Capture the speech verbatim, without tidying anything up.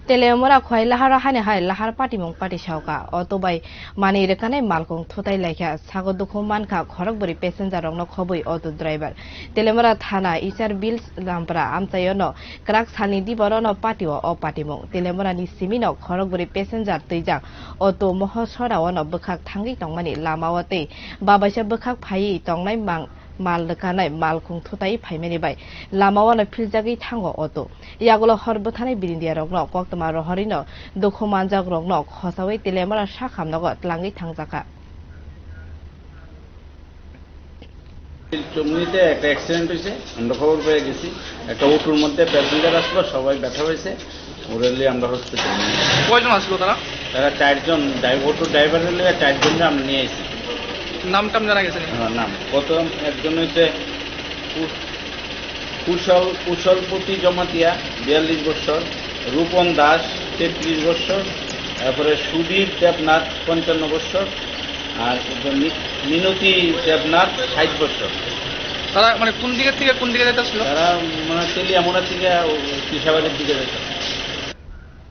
Telemura khwai laharo hani hai lahar patimung pati sauka. Auto bai manwi rwkanai malkung thutai laikha. Sago dukhu mankha khorok bwrwi passenger rokno khobwi auto driver. Telemura thana H R Bills Rampura amchaiono kwrak salni dibarono patio o patimung. Telemurani simino khorok bwrwi passenger twijak auto moho soraono bwkhak thangwi tongmani lamao tei babaisa bwkhak phaiwi tongnai mang mal rwkanai malkung thutai phaimani bai lamao no philjagwi thango auto. Yagulo hor bwthanai birindiyarokno koktwma rohorino dukhu manjakrokno khosawi Telemura sakhamnogo tlangwi thangjakha. চুমনিতে একটা অ্যাক্সিডেন্ট হয়েছে, আমরা খবর পেয়ে গেছি। একটা অটোর মধ্যে প্যাসেঞ্জার আসলো, সবাই ব্যথা হয়েছে, ওরা নিয়ে আমরা হসপিটাল নিয়ে এসেছি। কয়জন আসলো তারা? তারা চারজন, ড্রাইভ-, অটো ড্রাইভারের লগে চারজনকে আমরা নিয়ে এসেছি। নাম টাম জানা গেছে নি? হ্যাঁ, নাম। প্রথম একজন হচ্ছে কু-, কুশল, কুশলপতি জমাতিয়া, বিয়াল্লিশ বছর, রূপন দাস, তেত্রিশ বছর, তারপরে সুধীর দেবনাথ, পঞ্চান্ন বছর, আর একজন মি-, মিনতি দেবনাথ, ষাট বছর। তারা মানে কোন দিকের থেকে কোন দিকে যাইতেছিল? তারা মানে তেলিয়ামুড়া থেকে ও পিসাবাড়ির দিকে যাইতেছিল।